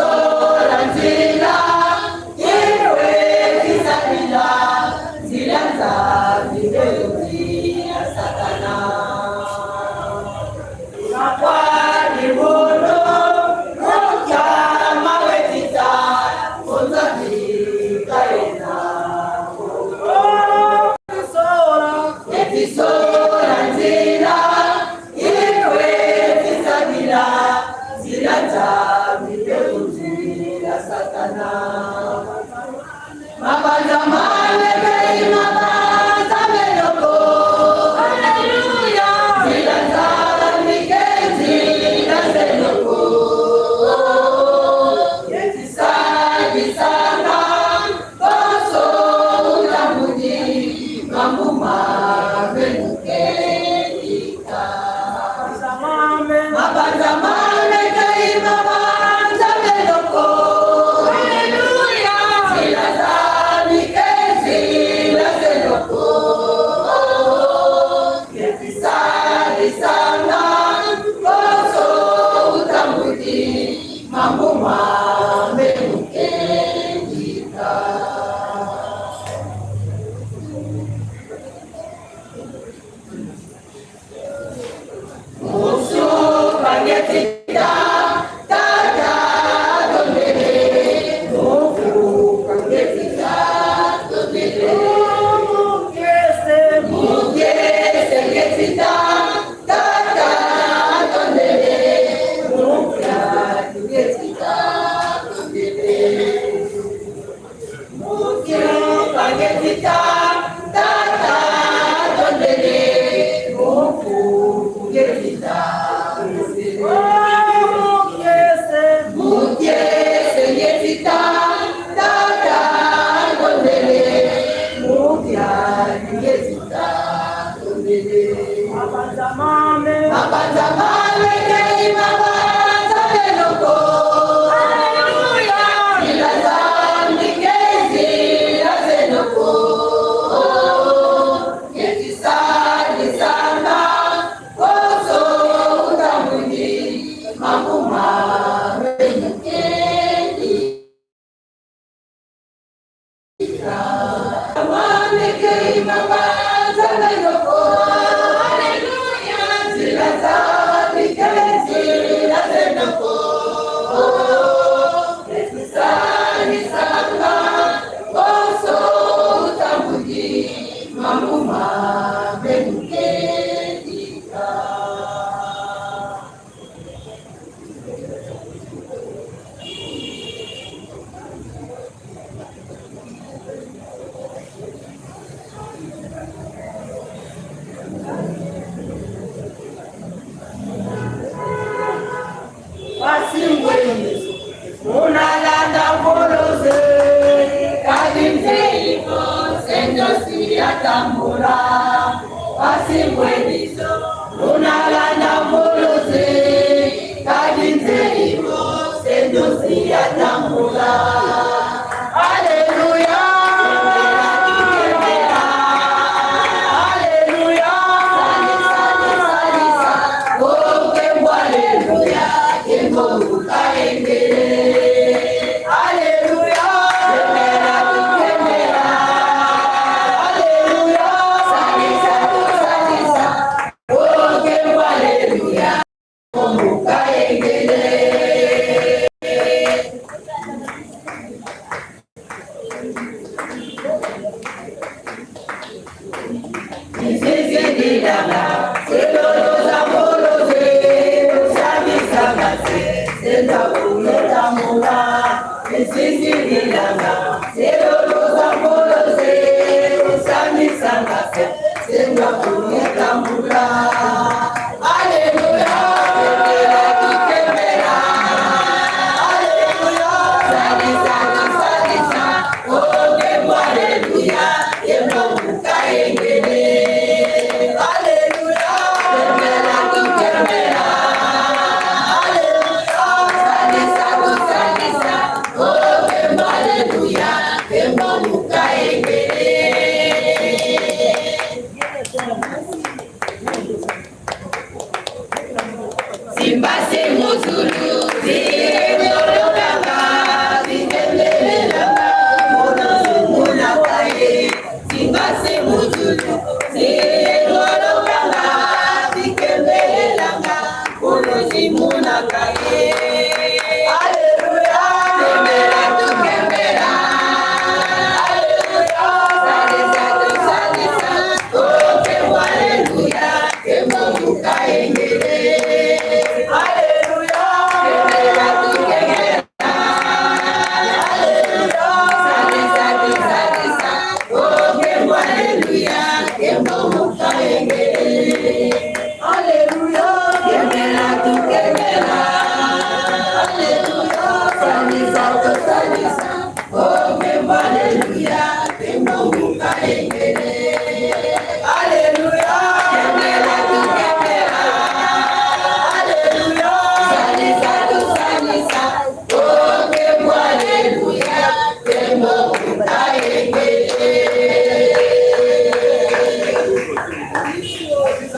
Oh,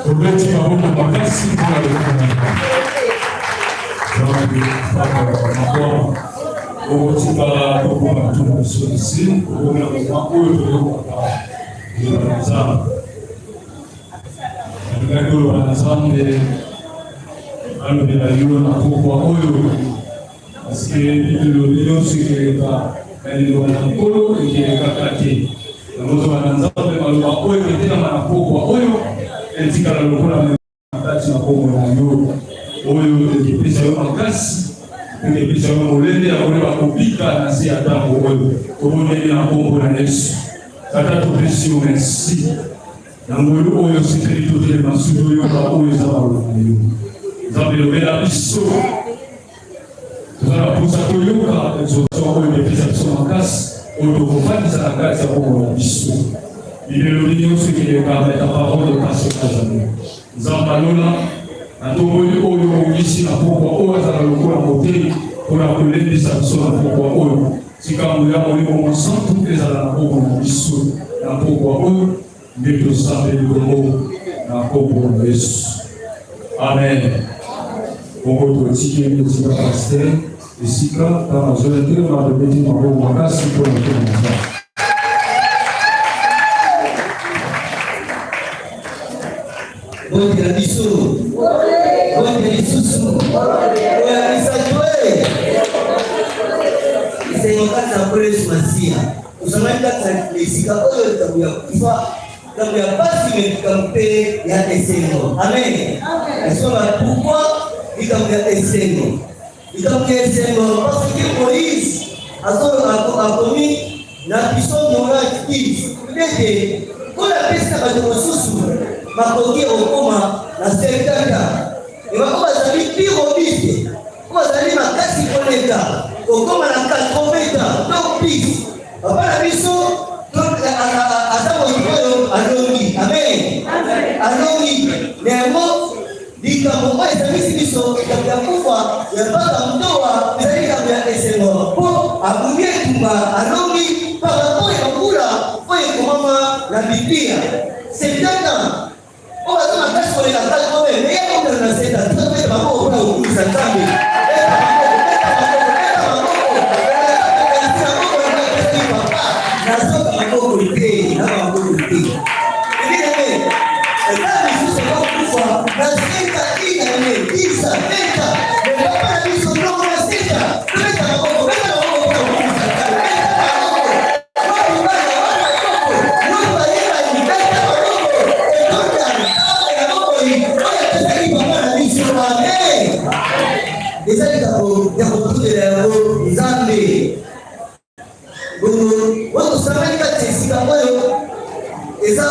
Tobeti maboko makasi mpona loboko na Nzambe. Nzambe okotikala tokoma tuna biso na se okomi na moma oyo toyokaka liloba na Nzambe. Nalingaki koloba na Nzambe alobela yo na pokwa oyo parce que bible nyonso ekeleka na liloba na Nkolo ekelekaka te. Nakozwa na Nzambe maloba oyo etelama na pokwa oyo etikala lokola na kati na bomoi na yo oyo ekopesa yo makasi mpe ekopesa yo molende ya koyeba kobika na se ya ntango oyo tobondeli na nkombo na Yesu. Tata, topesi yo merci na ngolu oyo osepeli totelema soki oyoka oyo eza maloba na yo. Nzambe, lobela biso, toza na mposa toyoka exhortation oyo epesa biso makasi oyo tokofandisa na kati ya bomoi na biso. Bible elobi nyonso ekeleka, mais ta parole ne passera jamais. Nzambe alola na tomboli oyo obongisi na pokwa oyo azala lokola motei mpona kolendisa biso na pokwa oyo. Tika nguya Molimo Mosantu ezala na bomoi na biso na pokwa oyo nde tosambeli bongo na nkombo na Yesu. Amen. Bongo totikeli esika pasteur esika ntango azoya telema, tobeti maboko makasi mpo na nkembo na Nzambe. Bote na biso, bote lisusu, oyo ya misato e esengo kati na Nkolo Yesu Masiya. Tozalaki kati na esika oyo likambo ya kufa, likambo ya pasi, me likambo mpe ya esengo. Amen. Esonga pourquoi likambo ya esengo? Likambo ya esengo parce que Moïse akomi na psaume 90 ete Nkolo apesi na bato mosusu makoki ya kokoma na 70 ans, me bango bazali plus robuste, oyo bazali makasi koleka kokoma na 80 ans to plus. Papa na biso aza moto oyo alongi. Amen, alongi na yango. Likambo oyo esangisi biso, likambo ya kufa ya mpaka motoa, ezali likambo ya esengo. Etumba alongi par rapport ya bambula oyo ekomama na Biblia. 70 ans oyo baza makasi koleka 80, mais ye akomela na 70 ans. Tika tobeta maboko mpona kokumisa Nzambe. Beta maboko, beta maboko, beta maboko. Papa, nazoka maboko te, na maboko te. Ebineme, eza misusu bakufa na seta inane, 10 ans, 20 ans. Mais papa na biso ndongo na seta. Beta maboko, beta maboko mpona kokumisa Nzambe. Beta maboko. Wapi bana, wana koko, wapi bayebani, beta maboko. Etonda, Nzambe na bomoi, oyo apesaki papa na biso. Amen. Eza likambo ya kotutela yango Nzambe. Bongo oyo tosangani kati ya esika oyo eza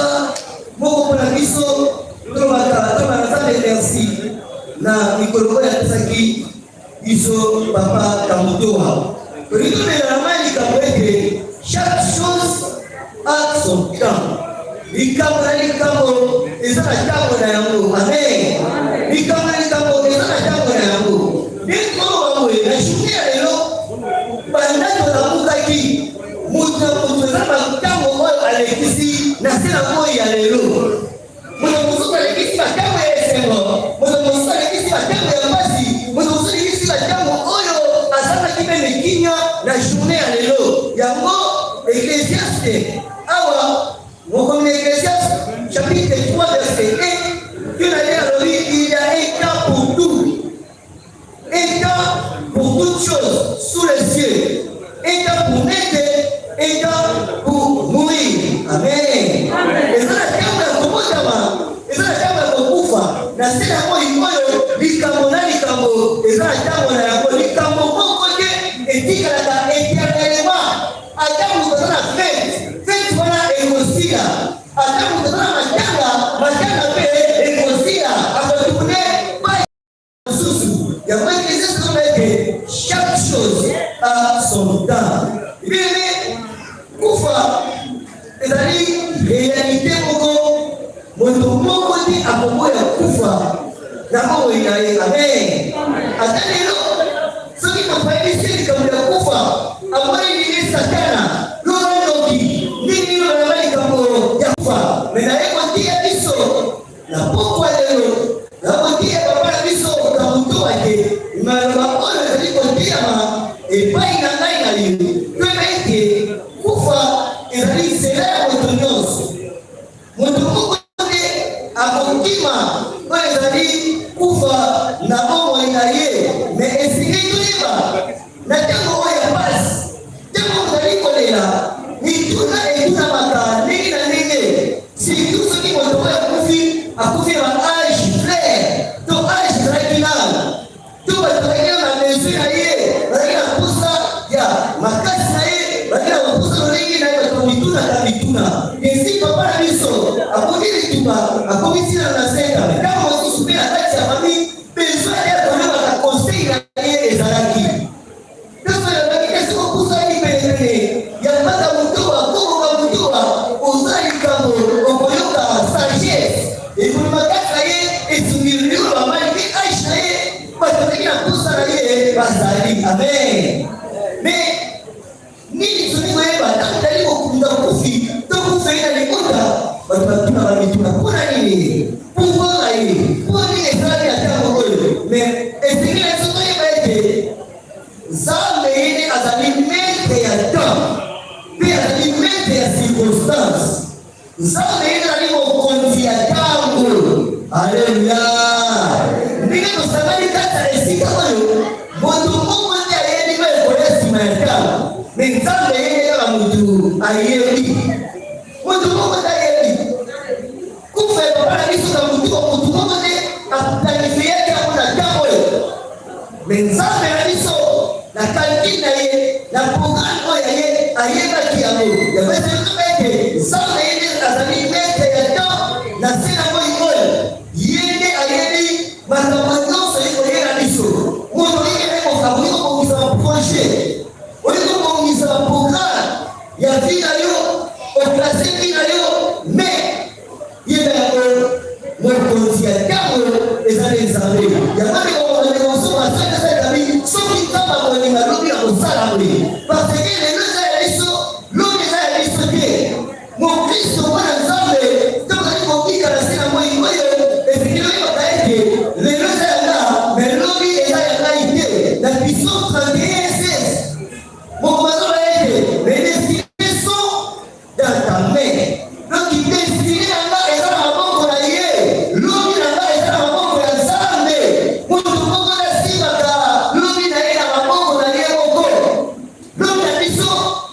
moko mpona biso, tolobaka tolobaka Nzambe merci na mikolo oyo apesaki biso papa Kamutoa. Tolingi tobela na mai likambo ete chaque chose a son temps. Likambo na likambo eza na ntango na yango. Amen. Likambo na likambo eza na ntango na yango. Ndenge toloba boye, na journée ya lelo, banda tolamukaki, moto na moto eza na ntango oyo alekisi na se na moi ya lelo. Moto mosusu alekisi bantango ya esengo, moto mosusu alekisi bantango ya mpasi, moto mosusu alekisi bantango oyo azangaki meme kimia na journée ya lelo. Yango Ecclésiaste awa, mokomi na Ecclésiaste chapitre 3 verset 1, mpe na ye alobi: il y a un temps pour tout, un temps pour toutes choses sous les cieux, un temps pour naître, un temps pour mourir. Amen. Eza na ntango ya kobotama, eza na ntango ya kokufa na se na moi oyo. Likambo na likambo eza na ntango na yango. Likambo moko te etikalaka éternellement. Ata moto aza na fête, fête wana ekosila. Ata moto aza na matanga, matanga mpe ekosila, akotourner mosusu. Yango Ecclésiaste ozomona ete chaque chose a son temps. Bien-aimé, kufa ezali réalité moko, moto moko te akoboya kufa na bomoi na ye. Amen. Ata lelo soki moto ayebisi likambo ya kufa, amoni ndenge Satana loba ndoki, ndenge nini balaba likambo ya kufa. Mais naye kotia biso na pokwa lelo, nakotia papa na biso Kamutu ake maloba oyo ezali kotiama epai na ngai na yo. Toyeba ete kufa ezali nzela ya moto nyonso. Moto moko te akokima oyo ezali kufa na bomoi na ye. Mais esengeli toyeba, na ntango oyo ya pasi, ntango ozali kolela, mituna etunamaka ndenge na ndenge, surtout soki moto oyo akufi, akufi na ba âge frère to âge ezalaki nano to bato bazalaki na mesure na ye, bazalaki na posa ya makasi na ye, bazalaki na kopusa lolenge na ye. Bato mitunaka mituna. Esi papa na biso akoki litumba, akomi ntina na senga. Ntango mosusu mpe na kati ya famille, besoin ya koyokaka conseil na ye ezalaki. Biso elobaki te soki opusani penepene ya mpaka motuba, kokoka motuba, oza likambo okoyoka sagesse ekoli makasi na ye, esungi liolo bamali mpe âge na ye, bato bazalaki na posa na ye bazali. Amen. Mais nini tolingi koyeba? Ntango tali kokunda kofi to kofei na libota, bato batuna bamituna: mpona nini? Pourquoi ngai? Mpo nini esalami na ntango oyo? Mais esengeli na biso toyeba ete Nzambe ye nde azali maître ya temps mpe azali maître ya circonstance. Nzambe ye nde azali mokonzi ya ntango. Aleluya. Ndenge tosangani kati ya esika oyo, moto moko nde ayebi oyo ekoya nsima ya ntango, mais Nzambe ye nde kaka motu ayebi. Moto moko nde ayebi kufa ya papa na biso na motu. Motu moko nde aplanifiaki yango na ntango oyo, mais Nzambe na biso, na calcul na ye, na programme oyo ya ye, ayebaki yango. Yango esengoka ete Nzambe ye nde azali maître ya temps na se na moi oyo. Ye nde ayebi makambo nyonso ekoyela biso. Moto akoki kobongisa baprojet, oyi kobongisa baprogramme ya vie na yo, oclasser vie na yo, mais yeba yango, mokonzi ya ntango ezali Nzambe. Yango ndeko mosusu asalesakabi soki Nzambe akolinga lobi ya kosala boye, parce que lelo eza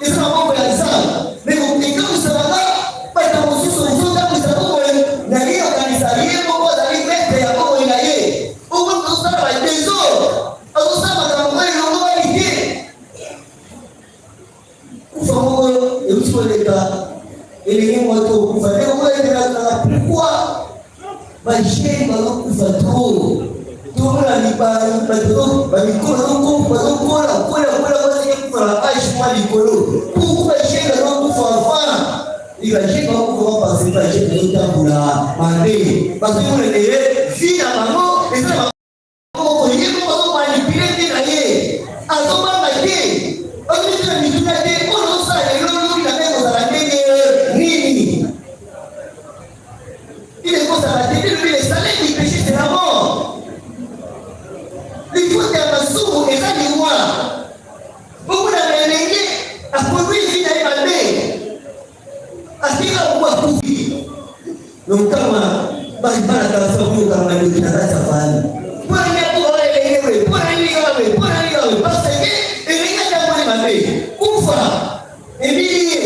Eza maboko ya Nzambe. Mais ekamwisaka nga, bato mosusu ozotambwisa bomoi na ye, okanisa ye moko azali maître ya bomoi na ye. Okomi kozosala ba desordre, azosala makambo oyo elongobani te. Kufa moko euti koleka, elenge moto okufa nde okoki etelakaka. Pourquoi ba jeunes bazokufa trop? Tomona bato bamikolo bazokola kola kola, bazali kufa na âge mwa likolo. Pourquoi ba jeunes bazokufa avant? Ba jeunes bakokufa parce que ba jeunes bazotambola mabe, bazomona eye vie na bango eza na moko, ye moko azo manipuler vie na ye, azobanga te, azomituna mituna te: oyo ozosala lelo, lobi na ngai kozala ndenge nini? Il ekozala te. Bilobi, le salaire du péché, c'est la mort. Lifuta ya masumu eza liwa. Omona elenge akonduire vie na ye mabe, atika oku, akufi. Lokama bana kasa koyokanga ndoki na kati ya fani. Mpona nini akoka elenge boye? Mpona nini kaka boye? Mpona nini kaka boye? Parce que elenge atamboli mabe, kufa ebili ye.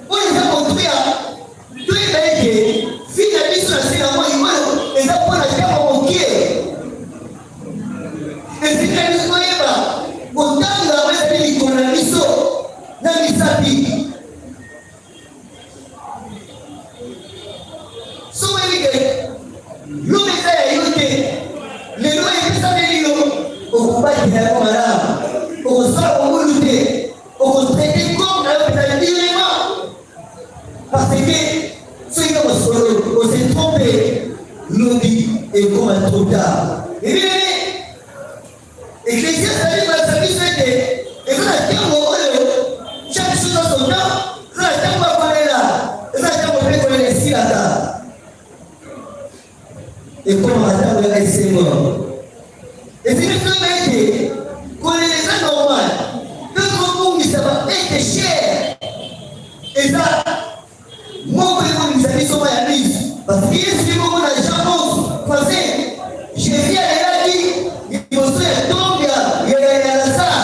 Oyo eza kotuya, toyeba ete vie na biso na se na moi oyo eza mpona ntango moke. Esika biso toyeba kotanga oyo ezali likolo na biso na misapi. Soki oyebi ke lobi eza ya yo te, lelo epesameli yo, okobatela yango malamu, okosala mobulu te, oko traiter corps na yo mpenza durement, parce que soki ka mosolo ose tromper, lobi ekoma trop tard. Ebelemi Ecclésiaste ali kolakisa biso ete eza na ntango oyo, chaque chose a son temps. Eza na ntango ya kolela, eza na ntango mpe kolela esilaka, ekomaka ntango ya esengo. Esili toyeba ete kolela eza normal mpe kobungisa baete cher eza moko ekobimisa biso ma ya miso, parce que Yesu ye moko na Jean 11 français, Jésus alelaki liboso ya tombe ya Lazare,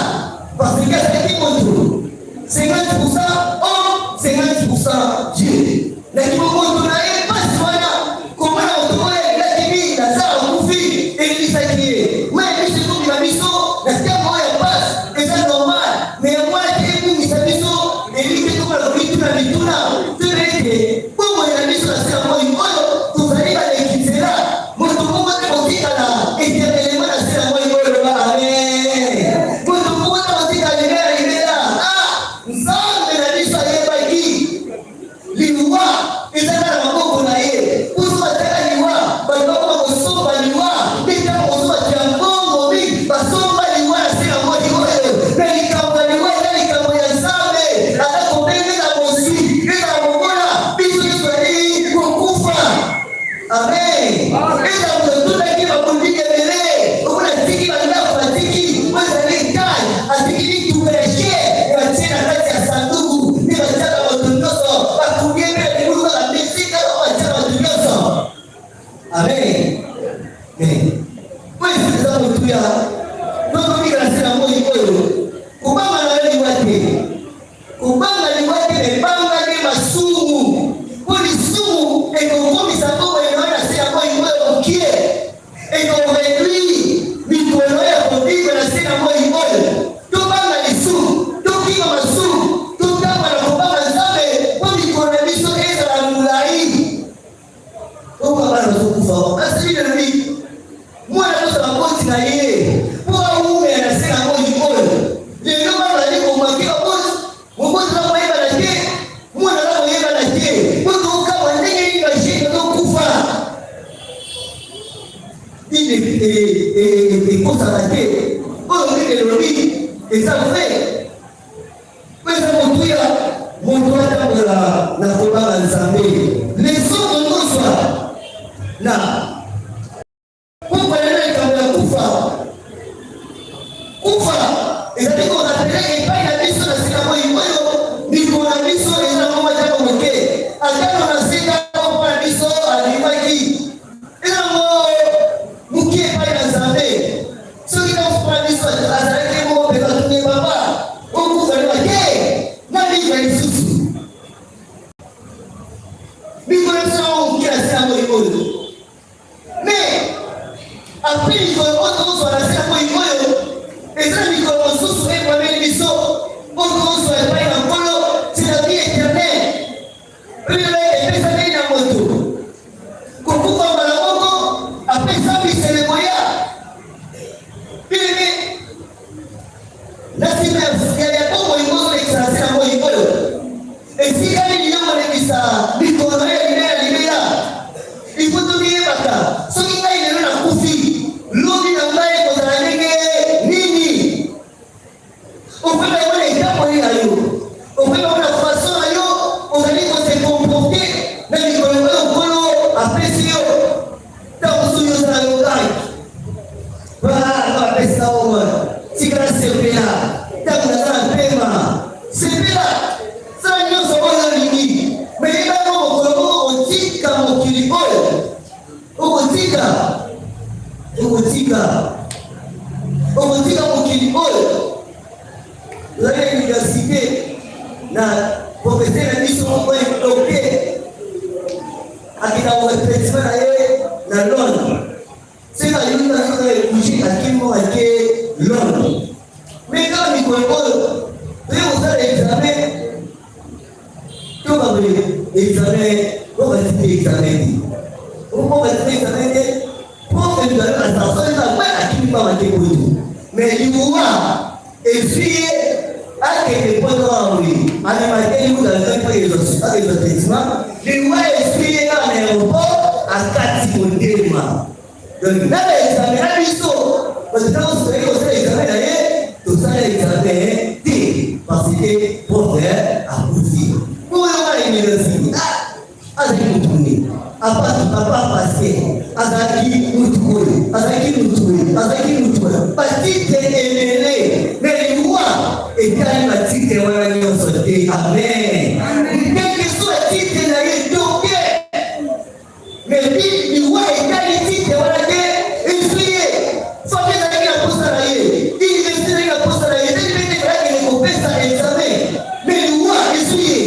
parce que azalaki moto 50% homme, 50% Dieu. Na kimomoto na ye, mpasi wana komona moto oyo alingaki mingi, Lazare, akufi, elebisaki ye. Ma ya biso ekobima biso na ntango oyo ya mpasi eza normal, mais yango wana te ebungisa biso eliki tokola komituna mituna. Toyeba ete bomoi na biso na se ya moi oyo, tozali baleki nzela. Moto moko te kotikala éternellement na se ya moi oyo. Loba amen. Moto moko te kotikala libela libela. Ah, Nzambe na biso ayebaki liwa eza kaka na maboko na ye. Kusu batiaka liwa, bato bakoma kosomba liwa mpe ntango kosomba tia mbongo mingi, basomba liwa na se na moi oyo. Mpe likambo ya liwa eza likambo ya Nzambe. Aza kobengela mozwi, ezala mobola, biso nyonso ali kokufa. Amen. Eza moto atutaki babundiki ebele, omona atiki bandako, atiki oyo ezali étage, atiki mituka ya cher, batie na kati ya sanduku nde batiaka bato nyonso, bakundi mpe na libulu kaka nde esika oyo batia bato nyonso. Amen. Oyo eza motuya, tokobika na se na moi oyo. Kobanga na yo liwa te, kobanga liwa te, ebanga nde masumu, mpo lisumu ekokomisa bomoi na yo na se ya moi oyo mokie, eko réduire mikolo ya kobika na se na moi oyo. Tobanga lisumu, tokima masumu, totamba na kobanga Nzambe, mpo mikolo na biso ezala molai. Oyo bana bazokufa, kasi elobi mwana nyonso bakoti na ye mpo awumela na se na moi oyo. Lelo bana bazali komaki baboti, moboti aza koyebana te, mwana aza koyebana te, po tokamwa ndenge nini ba jeunes bazokufa. Bible ekosaka te. Oyo Bible elobi eza vrai. Oyo eza motuya, moto atambola na kobanga Nzambe. Leçon tozozwa na pokwa lelo, likambo ya kufa. Kufa ezali ko rappeler epai na biso na sika moi oyo, mikolo na biso eza nango ntango moke. Atano na sika mpo na biso abimaki, eza ngo moke epai na Nzambe. Soki ntango mpo na biso azalaki moko mpenza, tune papa okufa nde. oyo. Mais après mikolo oyo tokozwa na se ya moi oyo, eza na mikolo mosusu ekwameli biso oyo tokozwa epai na Nkolo, c'est la vie éternelle. Oyo epesameli na moto kokufa mbala moko après sambisele koya. Bien-aimé, na nsima ya bomoi ozolekisa na se na moi oyo, esika nini yo kolekisa mikolo na ya libela libela? Ifo tomiyebaka, soki ngai lelo nakufi, lobi na ngai ekozala ndenge nini? Okoyeba yango na etamboli na yo, okoyeba yango na façon na yo ozali kose comporter na mikolo oyo Nkolo apesi yo. Ntango mosusu yo ozala yo ngai bapesa oyo, tika nasepela ntango naza na pema, sepela, sala nyonso oyo olingi, mais yebaka mokolo moko otika mokili oyo, okotika, okotika, okotika mokili oyo. Ozali na université na professeur na biso moko ya docteur, akenda koretraitement na ye na Londres. Soki ayuta soki ekushi, akimi moko, ake Londres. Mais kaka mikolo oyo toye kosala examen to baboye examen, po batiki examen te, po batiki examen te, po examen basansoni bakwe, akimi mpa bake poto. Mais liwa ezwi ye, akende poto wana boye, animateli kuta azali mpo akezwa traitement. Liwa ezwi ye kaka na aéroport, akati motema. Donc na baexamen na biso, parce que ntango soki kosala examen na ye, tosala examen te parce que prof akufi. Oyo wana université azalaki motu nini? Apa pasteur azalaki motu oyo, azalaki motu oyo, azalaki motu oyo, batitre ebele, mais liwa etali batitre wana nyonso te. Amen. Ndenge so batitre na ye docteur, mais liwa etali titre wana te, ezwi ye. Famille ezalaki na posa na ye, université ezalaki na posa na ye, ndenge mpe ezalaki kopesa examen, mais liwa ezwi ye.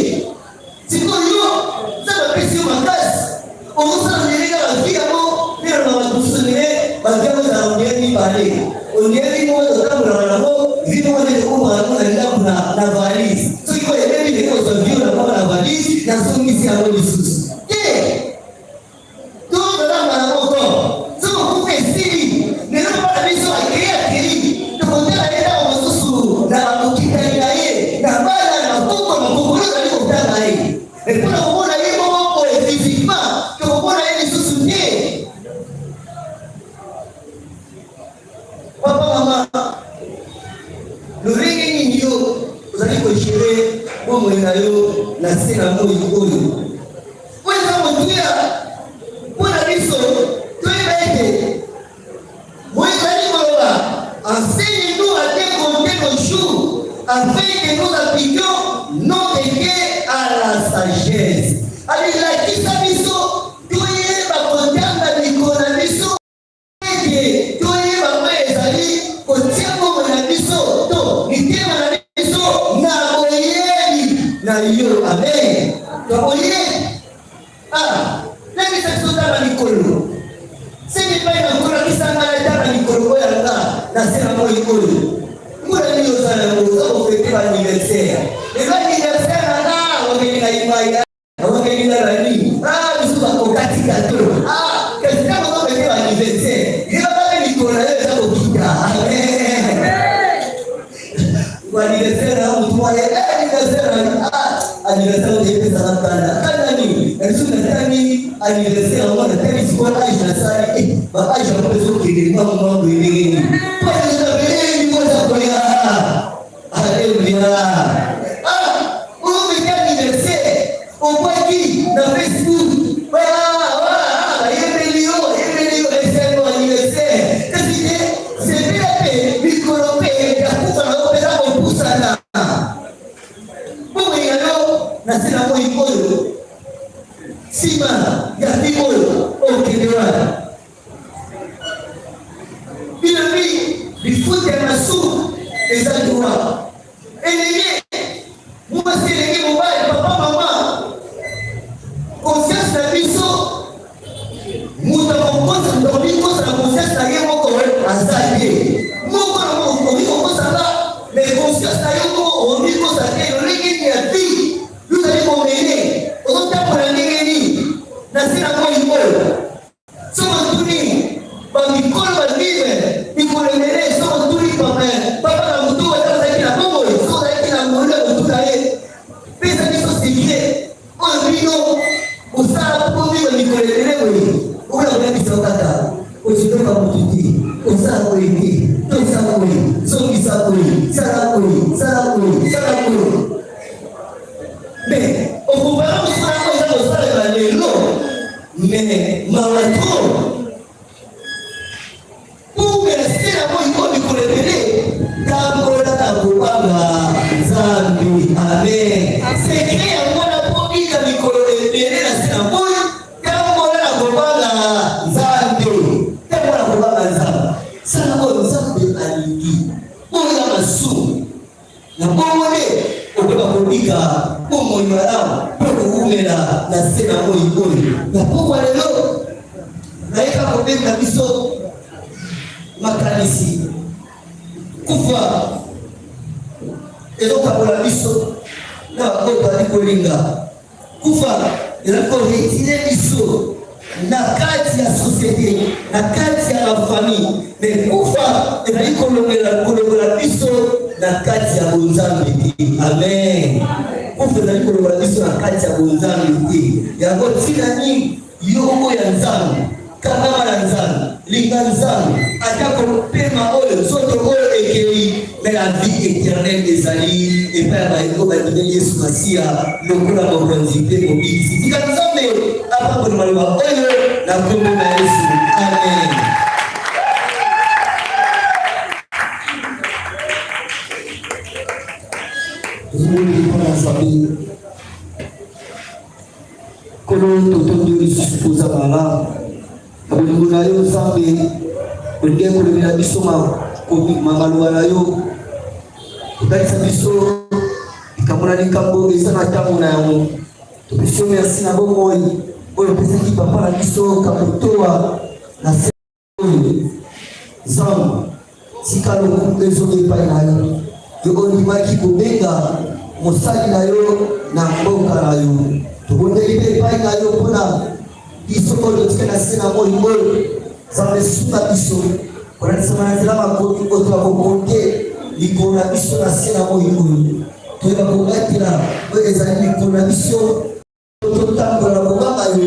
Sikoyo Nzambe apesi yo makasi, okosala ndenge kaka vie yango mpe na bato mosusu, ndenge bavie yango ezala ondire mibale, ondire moko totambolaka nango, vie moko nde tokomaka yango na ndako na valise. Soki oyo ebebi, ndenge kozwa vie oyo nakoma na valise, nazongisi yango lisusu te. Tozala mbala moko, soki okufa, esili. Lelo mpona biso akei, akei, tokotala ye ntango mosusu na bakokitani na ye, na bana, na bakoko, na bakokolo ozali kotanga ye. Mpona komona ye moko boye physiquement, tokomona ye lisusu te. Papa, mama, lolenge nini yo ozali kogérer bomoi na yo na se na moi oyo? Oyo eza motuya mpo na biso toyeba ete Moïse azali koloba: "Enseigne-nous à bien compter nos jours afin que nous appliquions notre cœur à la sagesse." Alilakisa biso toyeba kotanga mikolo na biso, ete toyeba oyo ezali kotia bomoi na biso to mitema na biso na boyebi na yo. Amen. To boyebi, ah, nayebisa biso tanga mikolo. Senge epai na Nkolo akisanga na tanga mikolo oyo yanga na se na moi oyo. Mbula nini ozala yango, oza kofêter baanniversaire? Lelo anniversaire na nga, wakelinga imaya, wakelinga nani, ah, biso bakokati gâteau. Ah, kasi ntango ozofêter baanniversaire, yebaka mpe mikolo na yo eza kokita. Amen. Anniversaire na motu moko, anniversaire na, ah, anniversaire oyo epesaka kanda. Kanda nini? Biso natani anniversaire yango, natali sikoyo âge nasali, ba âge yango ezokende mwangu mwangu ndenge nini? Mpo eza koya. Alleluya. Ah, ozofêter anniversaire, obwaki na Facebook, bayembeli yo, bayembeli yo, esengo anniversaire, kasi te sepela mpe mikolo mpe ya kufa na yo mpenza kopusana. Bomoi na yo na se na moi oyo, nsima ya vie oyo, okende wana. Bilobi lifuta ya masumu eza droit. Elenge mwasi, elenge mobali, papa, mama, te. Amen. Secret yango wana mpo bika mikolo ebele na se na moi, tambola na kobanga Nzambe, tambola na kobanga Nzambe, sala oyo Nzambe alingi, boya masumu. Na bongo nde okoyeba kobika bomoi malamu mpe kowumela na se na moi oyo. Na pokwa lelo, nayeka kobenga biso makanisi. Kufa ezokabola biso na baoyo tozali kolinga. Kufa ezali koretire biso na kati ya societe, na kati ya bafamille, me kufa ezali kolongola kolongola biso na kati ya bonzambe te. Amen. Kufa ezali kolongola biso na kati ya bonzambe te. Yango ntina nini yo oyo ya Nzambe, kangama na Nzambe, linga Nzambe, ata kopema oyo nzoto oyo ekei, mais la vie éternelle ezali epai ya baye oyo bandimeli Yesu Masiya lokola Mokonzi mpe Mobikisi. Tika Nzambe apambola maloba oyo na nkombo na Yesu. Amen. Tozobondela mpo na Nzambe. Nkolo, totondi yo lisusu mpo oza malamu na bolingo na yo. Nzambe, olingi kolobela biso maloba na yo, kotalisa biso likambo na likambo eza na ntango na yango. Topesi yo merci na bomoi oyo opesaki papa na biso Kamotoa na se oyo. Nzambe, tika lokumu ezonga epai na yo, yo ondimaki kobenga mosali na yo na mboka na yo. Tobondeli mpe epai na yo mpona biso oyo totika na se na moi oyo. Nzambe, sunga biso kolandisama na nzela makomi oyo tobakokonte likolo na biso na se na moi oyo, toyeba kobatela oyo ezali likolo na biso, totambola na kobanga yo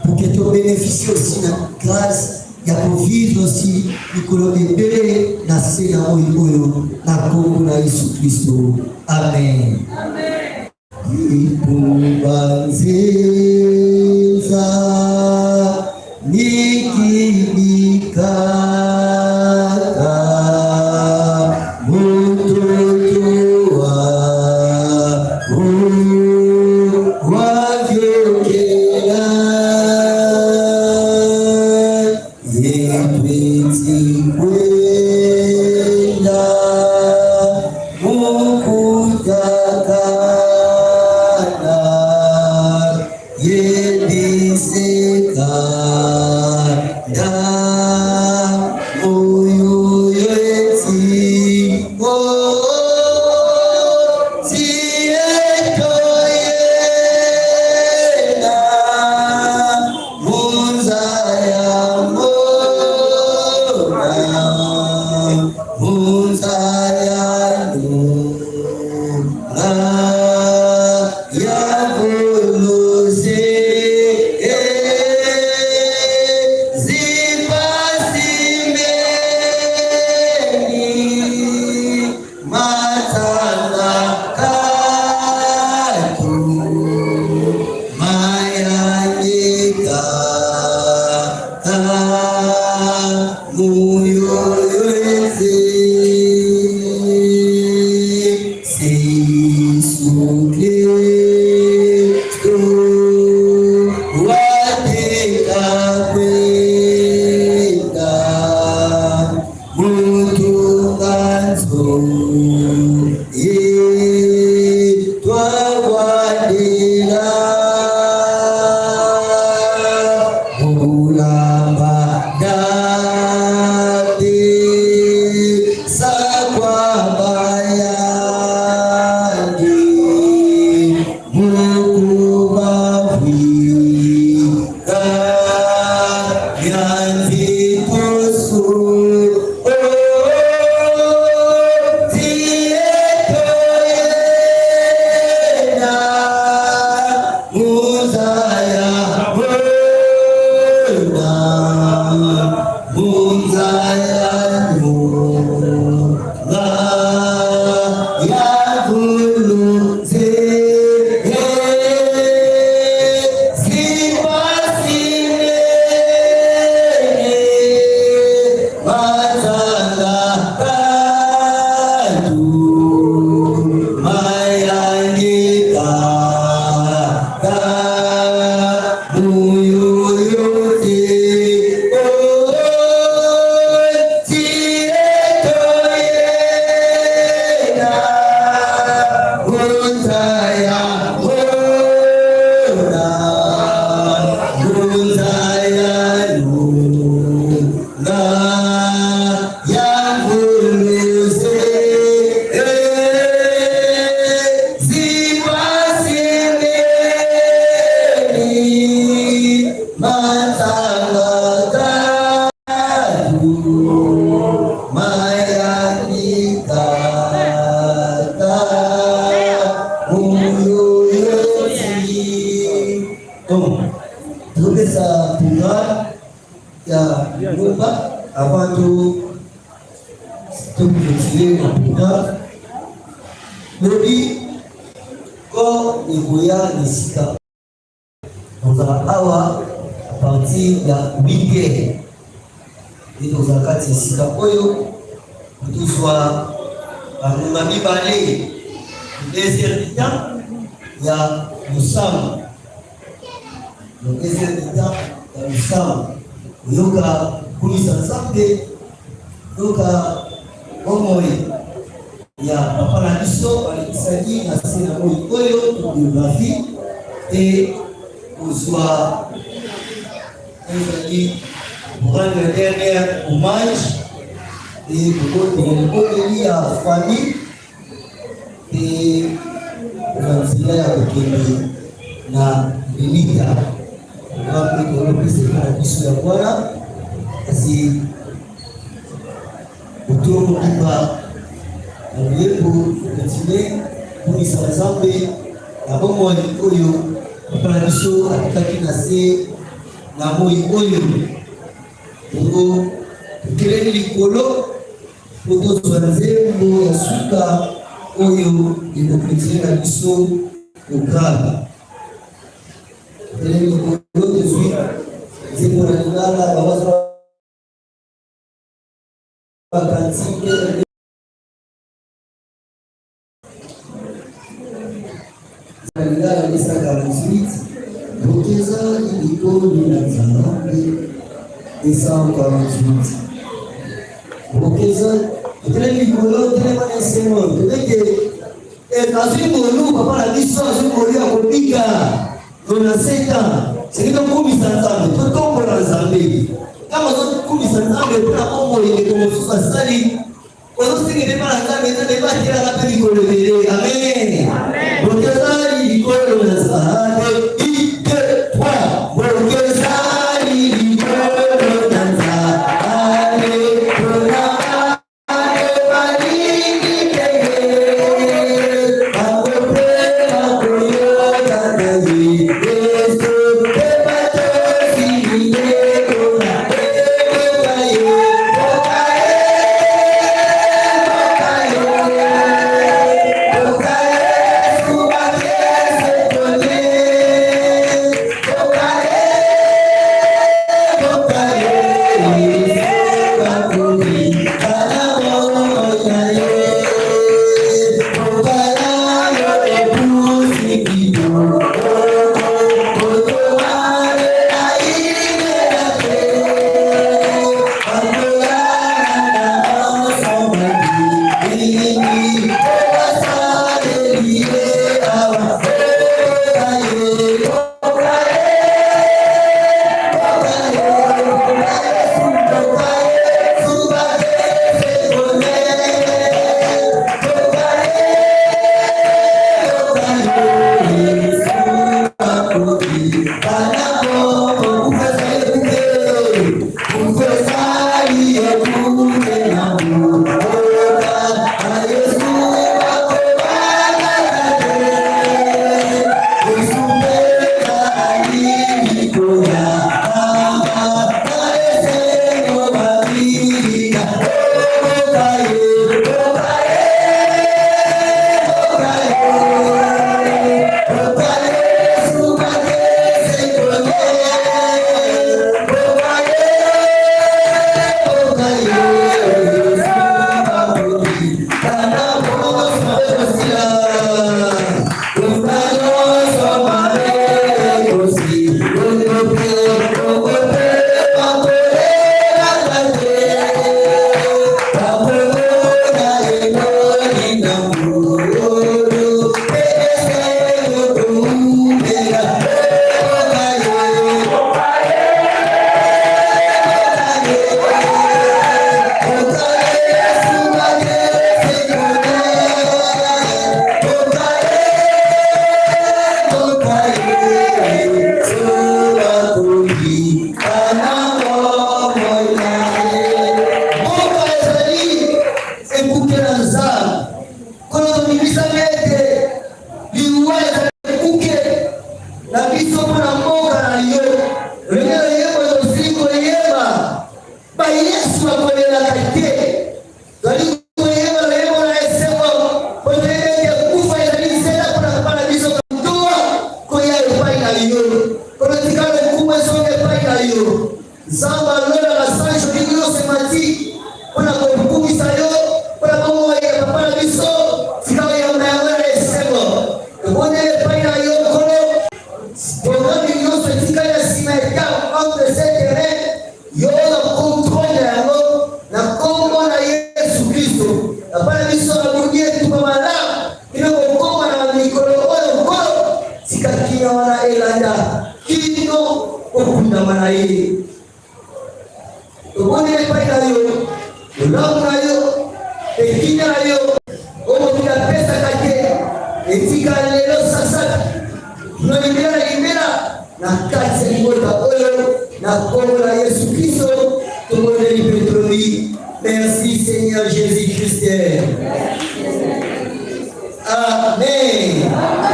pour que tobénéficie aussi na grâce ya kovivre aussi mikolo ebele na se na moi oyo, na nkombo na Yesu Kristo, amen. Ikumba nzinza nikibikaka mutoto wa wavyokela yetweti kwenda mukutakana yebiseka nda oyo yeti o tietoyena munza ya mona munza ya nuna ya kuluze zipasimeni matanga katu mayanyika muyoyoezi Yesu Kristo wateka kwenda mutunganzo yetwagwadila mulamba dati sakwabayandi mukubavwika nyanzitusu tietoyena muzaya muna muzaya nuna yavuluze zipasimene matanga katu mayanyika. Avant to toclôturer na programme, lobi corps ekoya na esika tozala awa à partir ya 8 heures nde tozala kati ya esika oyo tozwa bangonga mibale, 2 heures du temps ya losambo. Donc 2 heures du temps ya losambo, oyoka kumisa Nzambe, yoka bomoi ya papa na biso balekisaki na se na moi oyo, to biographie te kozwa ezali rendre dernier hommage e kobondeli ya famille te na nzela ya kokende na lilita. Programme mpe tolopesa epai na biso ya wana, kasi otoro mobimba na loyembo continue kumisa Nzambe na bomoi oyo papa na biso atikaki na se na moi oyo. Bongo tokeleli likolo po tozwa nzembo ya suka oyo ekoclôturer na biso programme. Tokeleli likolo, tozwi nzembo na lingala bawaza bacantique na lingala 248, Bokezali likolo na Nzambe, 248 Bokezali. Totelemi likolo, telema na esengo, tobeke azwi ngolu. Papa na biso azwi ngolu ya kobika 97 ans. Soki tokumisa Nzambe, totombola Nzambe. Ntango ozokumisa Nzambe mpona bomoi ndeko mosusu asali, ozosengele mpa na Nzambe. Nzambe batelaka mpe mikolo ebele. Amen. Bokezali likolo na Nzambe. 1, 2, 3. Bokezali likolo na Nzambe mpona balingi tege bango mpe bakoyoka na Yesu mpe batosi mibeko na ekoka ye boka ye boka ye boka. Nzambe ya lola basanjoli nyonso emati mpo na kokumisa yo mpo na bomoi ya papa na biso. Tika oyamba yango na esengo. Tobondeli epai na yo Nkolo, programme nyonso etikali na nsima etape entre ce terrain, yo na contrôle na yango na nkombo na Yesu Kristo. Papa na biso abundi etumba malamu bino kokoma na mikolo oyo Nkolo, tika kimia wana elanda kino kokundama na ye. Tobondeli epai na yo bolamu na yo mpe kimia na yo oyo mokili apesaka te, etika lelo sasaka na libela na libela na kati ya libota oyo na nkombo na Yesu Kristo tobondeli mpe tolobi merci Seigneur Jésus Christ. Amen.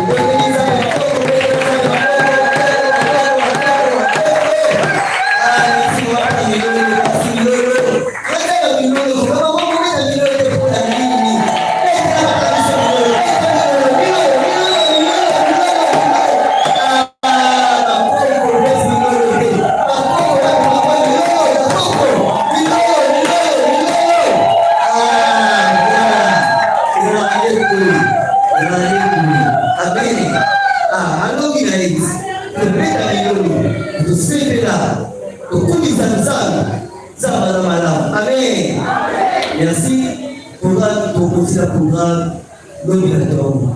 Tobondeli Nzambe maboko, tobondeli Nzambe maboko, maboko, maboko. Ah, merci, wana milolo, kasi milolo. Wana milolo, kama moko beta milolo te mpo na nini? Beta kabisa milolo, beta milolo, milolo, milolo, milolo, milolo, milolo. Ah, bakoko beti milolo te. Bakoko wapi bakoko milolo, bakoko, milolo, milolo, milolo. Ah, voilà. Amen. Ah, alongi na ye. Tobeta milolo, tosepela, tokumisa Nzambe. Nzambe aza malamu. Amen. Merci. Programme, tokotila programme lobi na ntongo.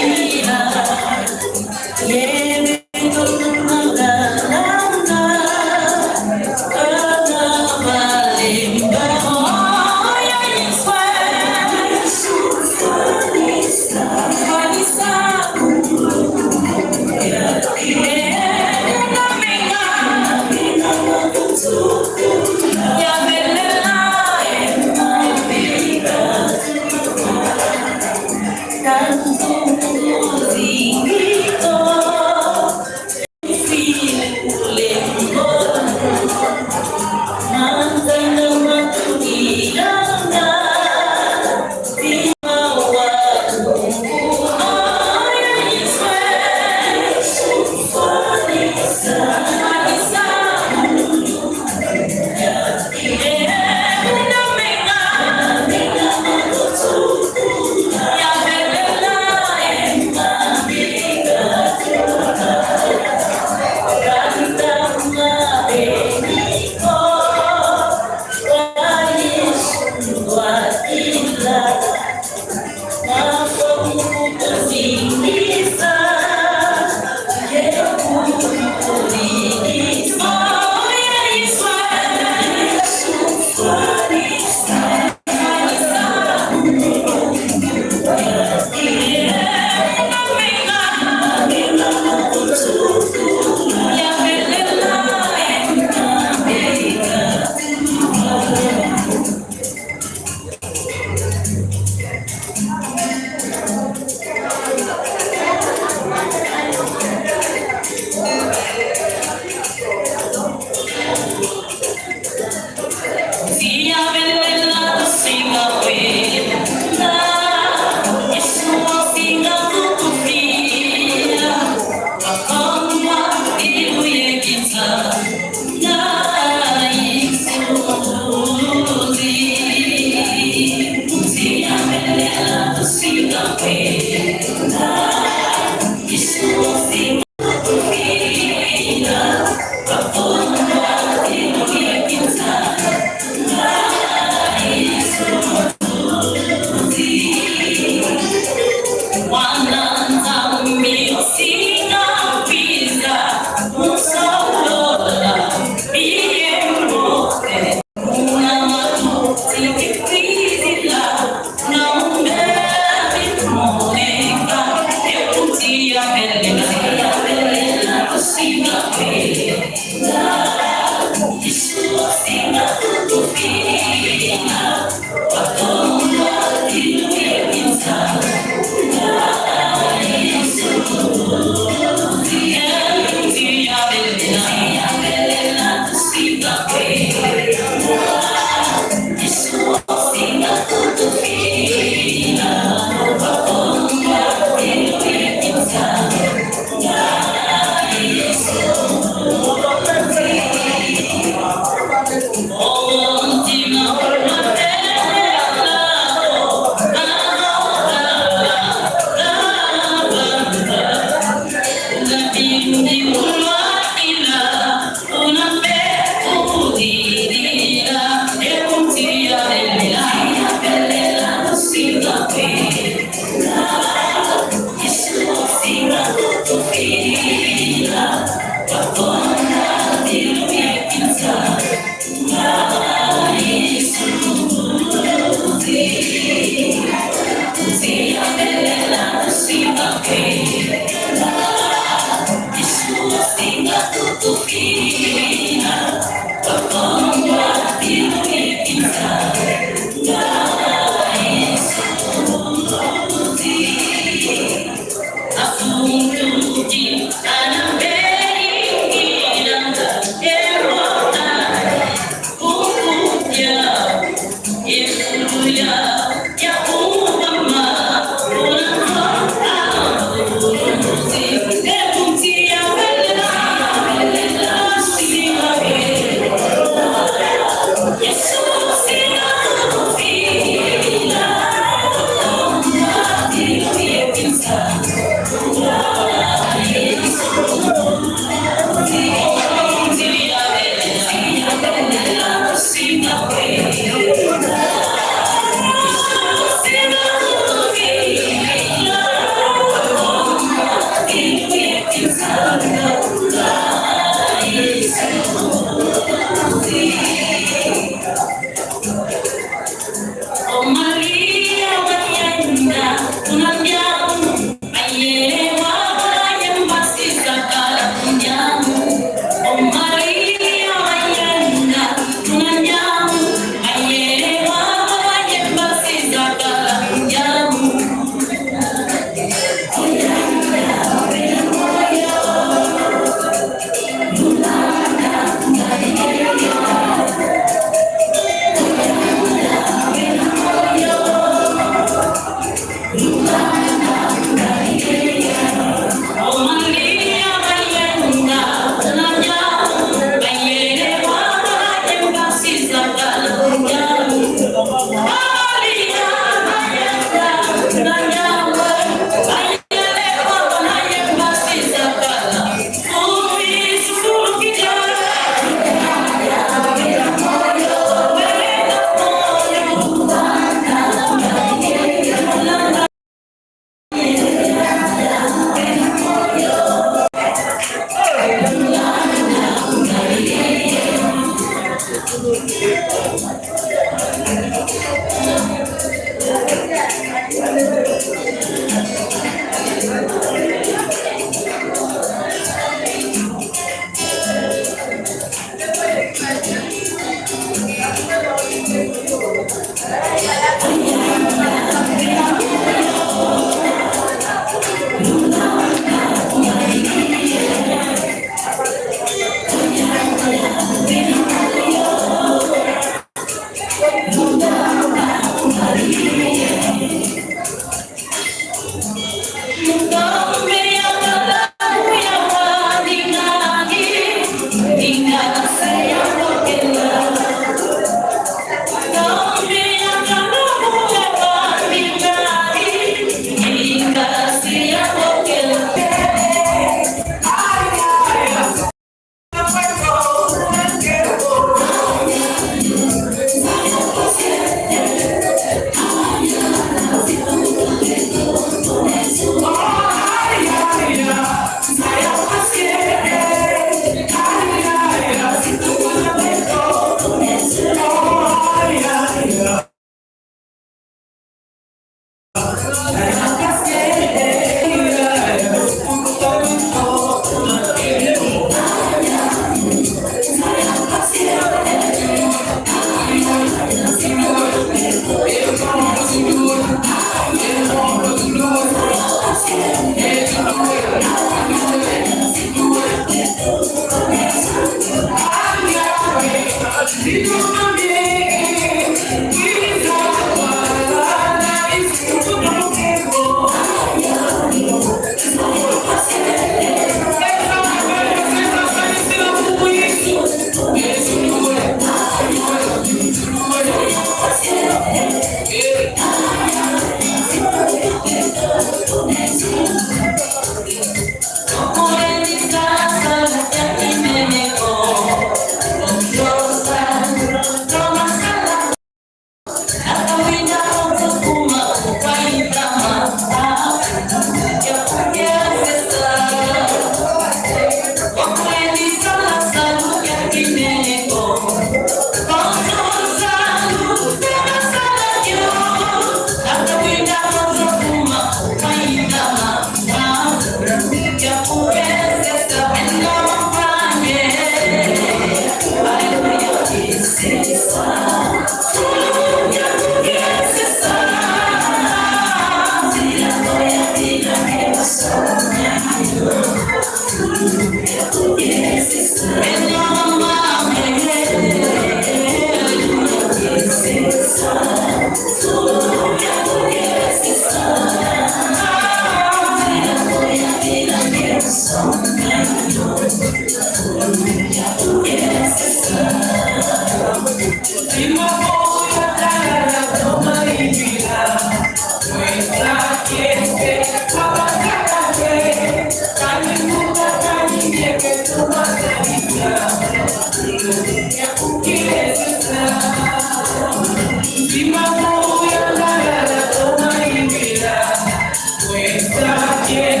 Yes,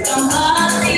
Come on.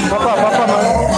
Papa, papa, ma.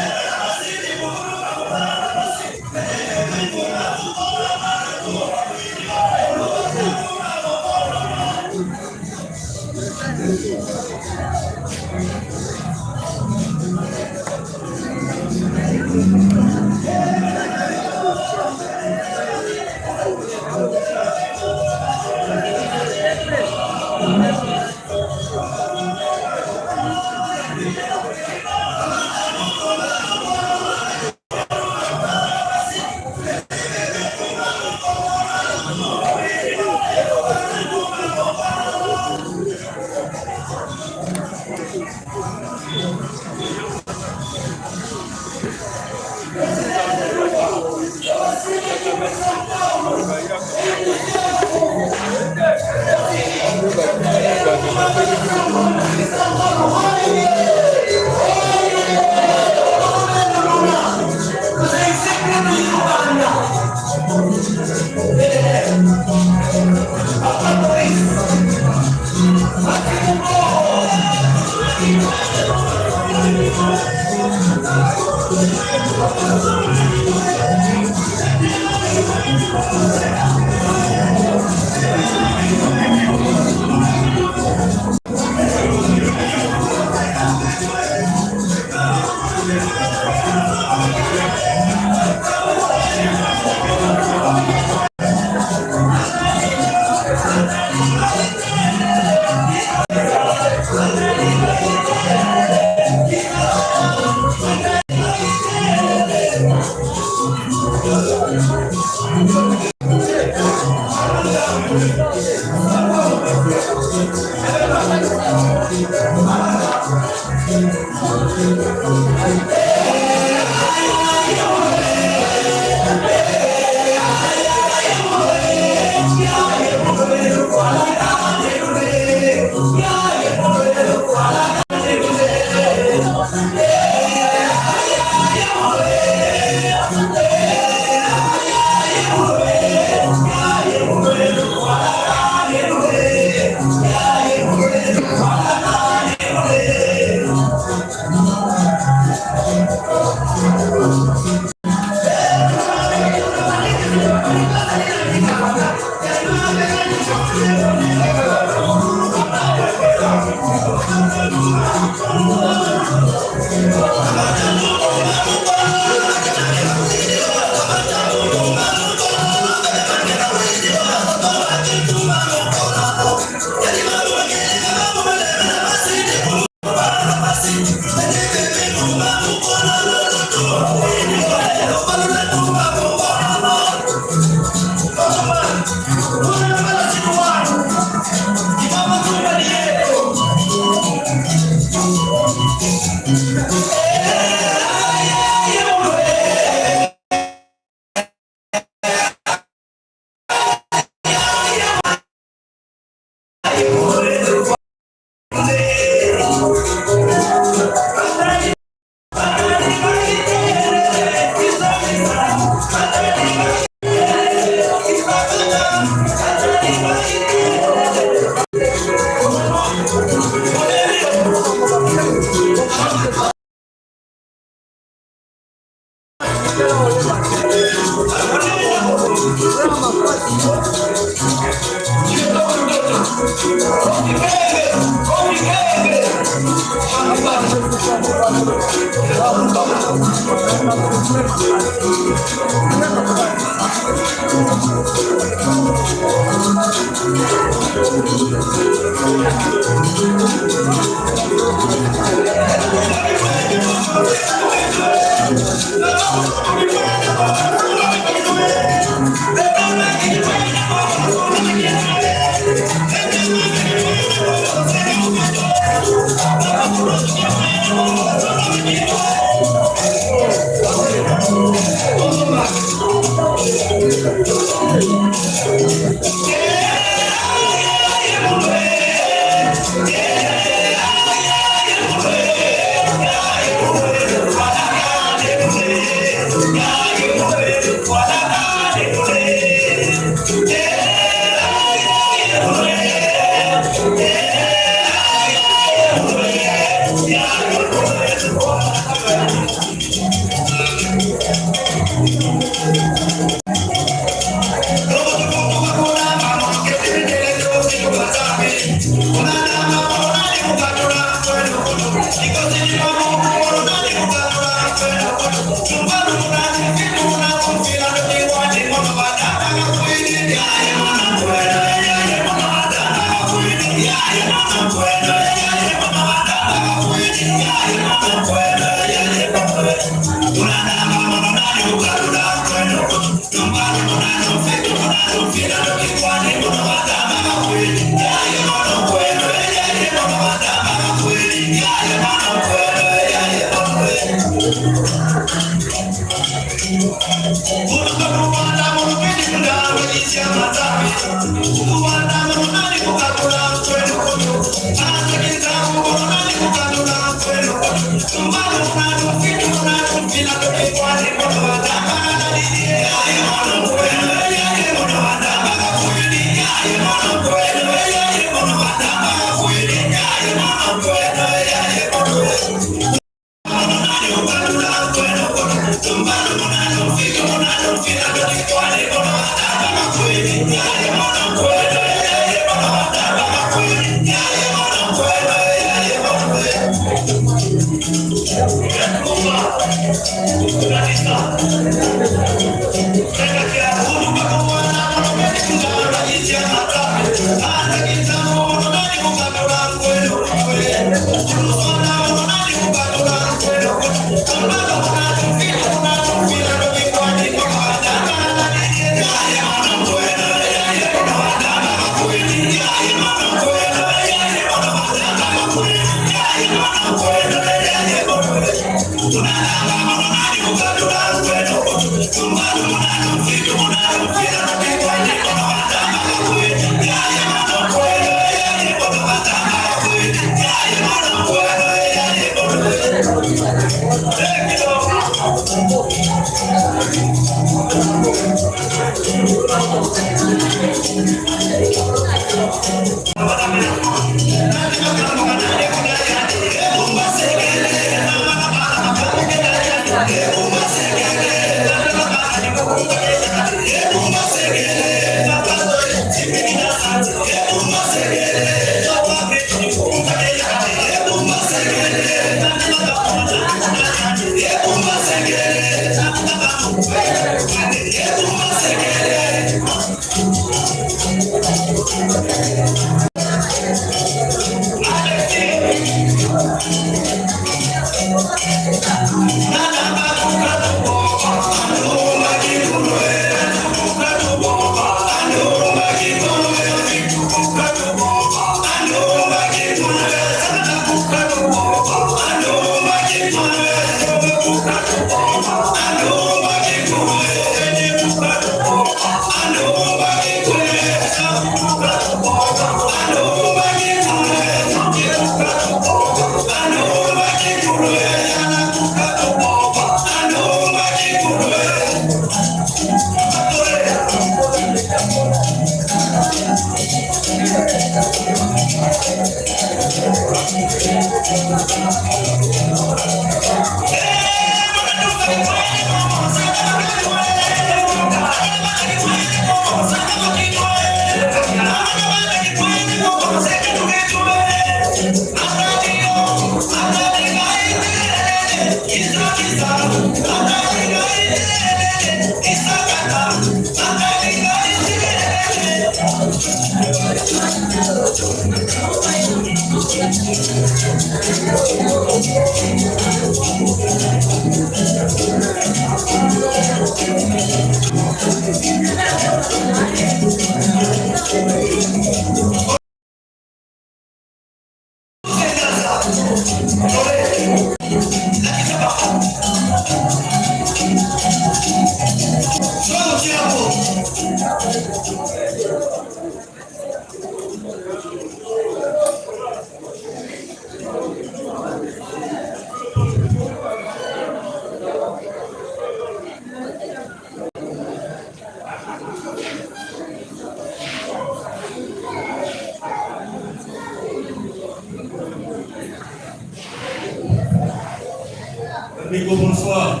Bonsoir.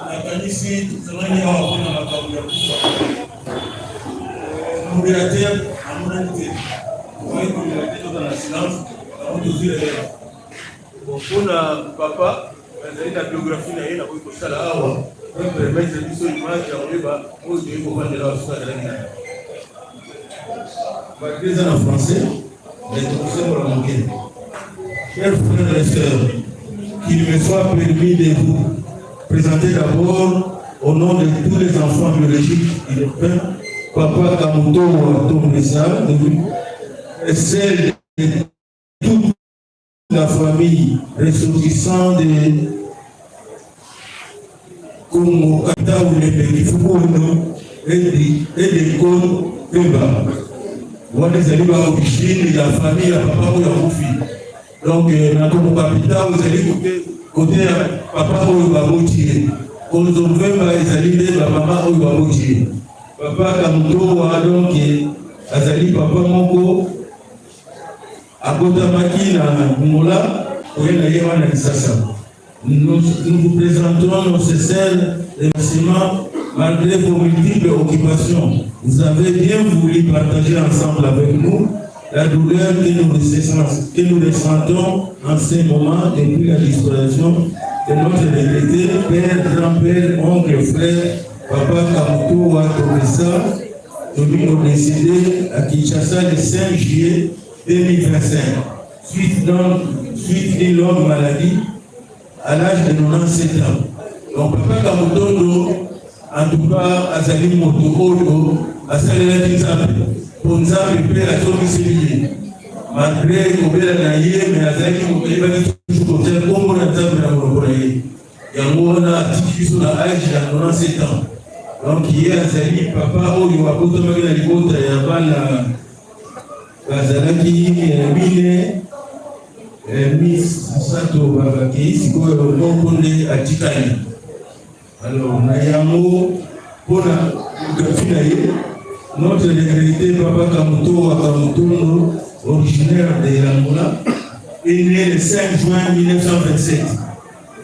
Nakanisi tozalaki awa mpona makambo ya kufa. Modérateur amonani te. Tokoki koleka te, tozala na silence yango tozwi relève. Bon, mpona papa nazali na biographie na ye, nakoki kosala awa po permettre biso image ya koyeba oyo toyei kovandela awa soki azalaki nani. Malgré eza na français, mais tokosembola moke. Chers frères et sœurs, qu'il me soit permis de vous présenter d'abord, au nom de tous les enfants biologiques du défunt, Papa Kamutowa Tomesa, et celle de toute la famille ressortissant de Congo Kata Ulembe Kifukuno et de Kongo Pemba. Wana ezali ba origine ya famille ya papa oyo akufi. Donc na Kongo Kapita ezali côté ya papa oyo baboti ye. Konzo Mvemba ezali nde bamama oyo baboti ye. Papa Kamutowa donc azali papa moko abotamaki na Angola, koya na ye wana Kinshasa. Nous, nous vous présentons nos sincères remerciements malgré vos multiples occupations. Vous avez bien voulu partager ensemble avec nous la douleur que nous ressentons en ces moments depuis la disparition de notre regretté père, grand-père, oncle, frère, Papa Kamutowa Tomesa, Domingo, décédé à Kinshasa le 5 juillet 2025, suite d'une longue maladie à l'âge de 97 ans. Donc, Papa Kamutondo, en tout cas, azali moto oyo asalelaki Nzambe, mpo Nzambe mpe azongiseli ye. Malgré kobela na ye, mais azalaki moto ayebaki toujours kotia nkombo na Nzambe na monoko na ye. Yango wana atiki biso na age ya 97 ans. Donc ye azali papa oyo abotamaki na libota ya bana bazalaki mine, misato bakei, sikoyo moko nde atikali. Alors na yango, mpona biographie na ye, notre regretté Papa Kamutowa Kamutondo, originaire de l'Angola, est né le 5 juin 1927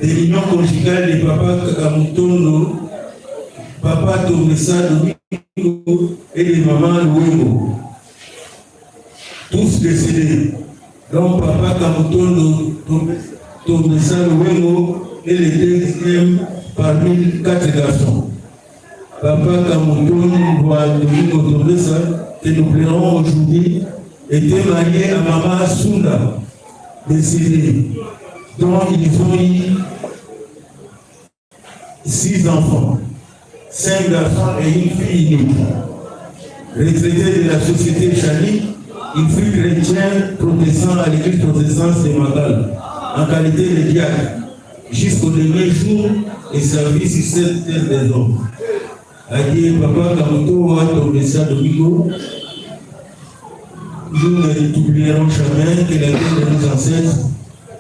de l'union conjugale de Papa Kamutondo, Papa Tomesa Domingo et de Maman Luengo, tous décédés. Donc Papa Kamutondo Tomesa Luengo est le deuxième parmi quatre garçons. Papa Kamutondo Domingo Tomesa, que nous pleurons aujourd'hui, était marié à Maman Sunda, décédée, dont ils ont eu six enfants, cinq garçons et une fille unique. Retraité de la société Chani, il fut chrétien protestant à l'église protestante de Makala, en qualité de diacre, jusqu'au dernier jour de sa vie sur cette terre des hommes. Adieu, Papa Kamutowa Tomesa Domingo. Nous ne t'oublierons jamais, que la vie de nos ancêtres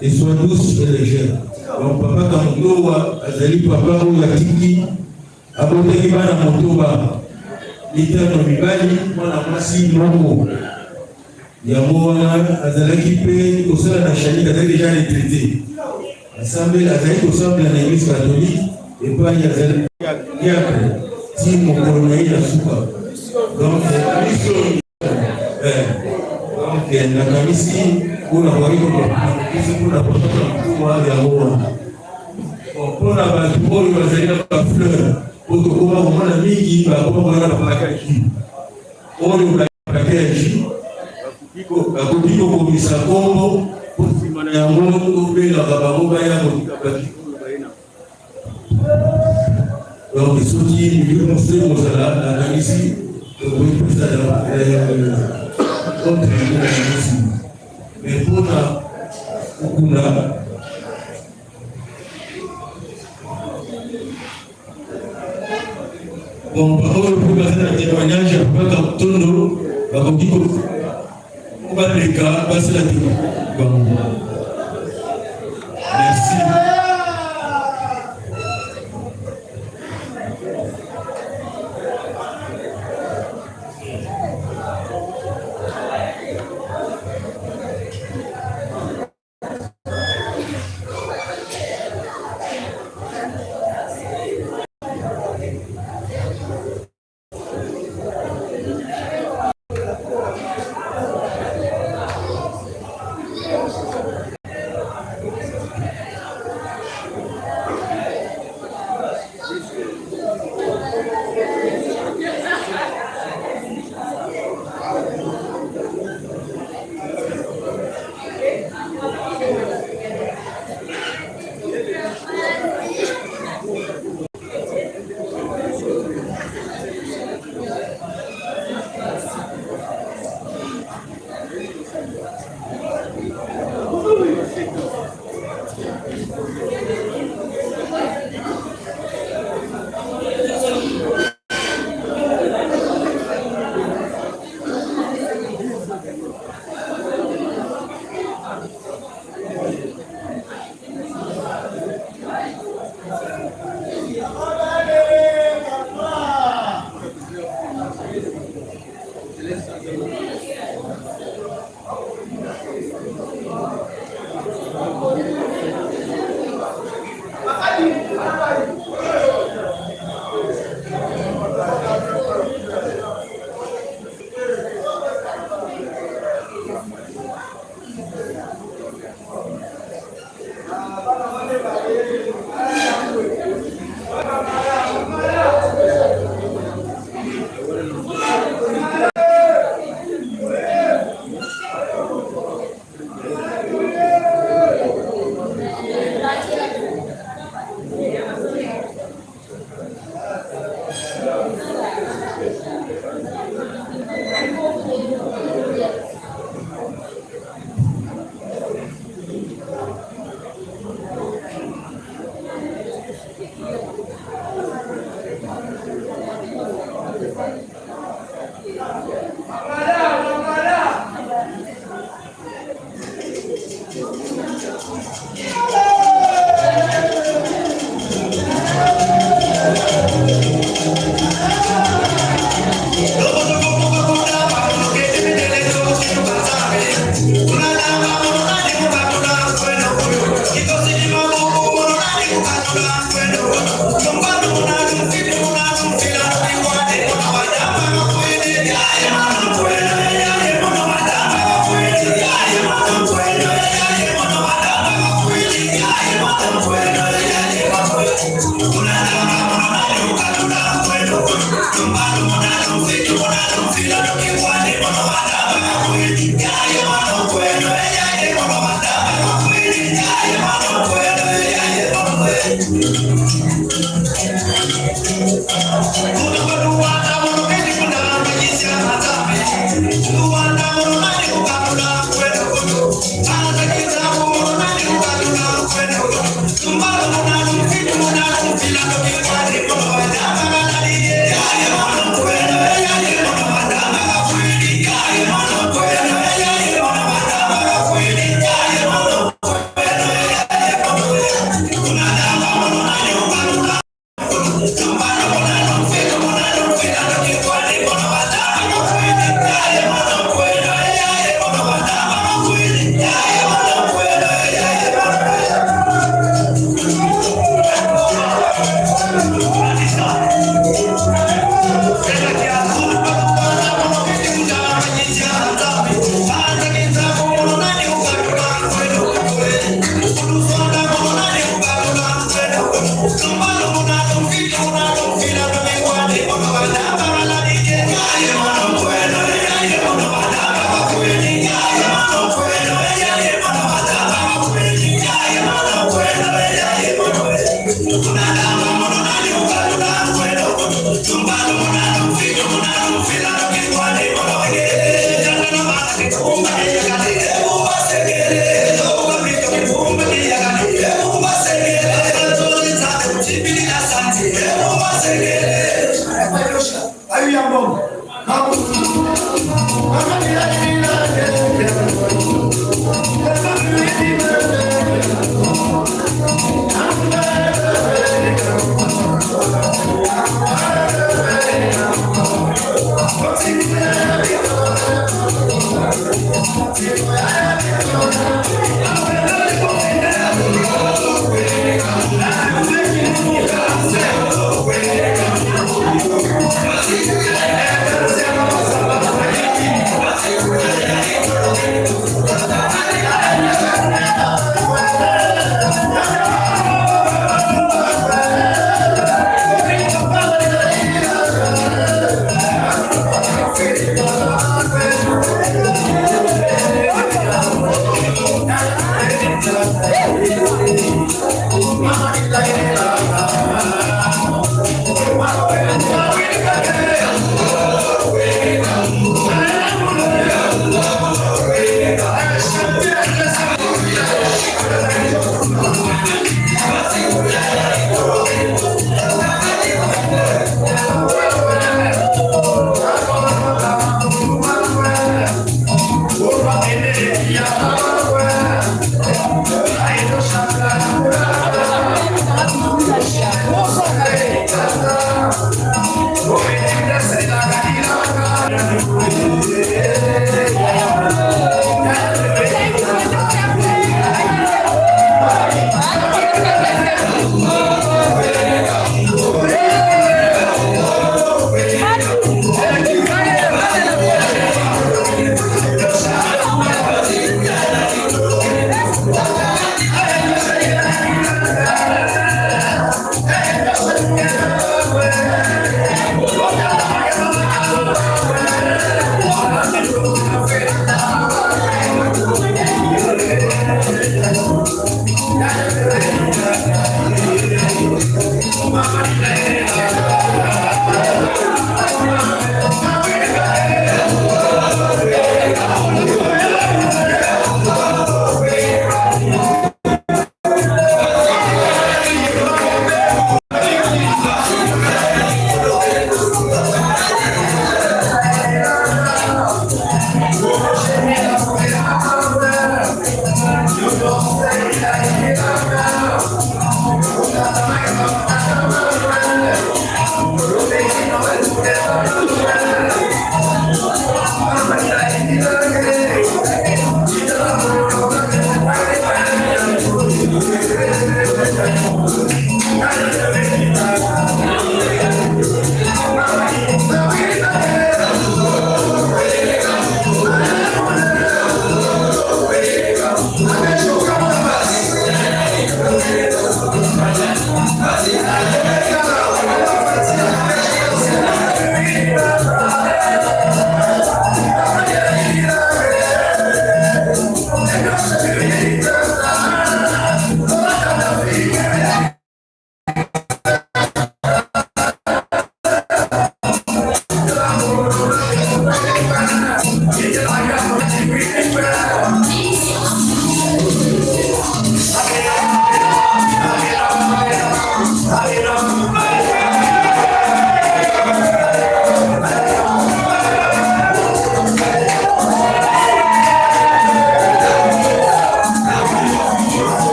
te soit douce et légère. Donc, Papa Kamutowa, azali papa oyo atiki, abotaki bana motoba, mitano mibali, mwana mwasi moko. Yango wana azalaki mpe kosala na Chanik, azalaki déjà retraité. Asambeli, azalaki kosambela na église catholique epai azali diacre ti mokolo na ye ya suka. Donc biso, donc nakanisi mpona koki biso mpona papa Kamutowa yango wana. Mpona bato oyo bazali na bafleur, po tokoma komona mingi bakoma komona bapaquet ya jus, oyo paquet ya jus bakoki kokomisa nkombo po nsima na yango tobengaka bango baya kotika bajus oyo baye na. Donc soki milieu mosusu ekozala, nakanisi tokoki kopesa contre yango na yango nsima, mais mpona kokunda. Bon, baoyo mpe baza na témoignage ya Papa Kamutondo bakoki baleka basala te bango. Merci.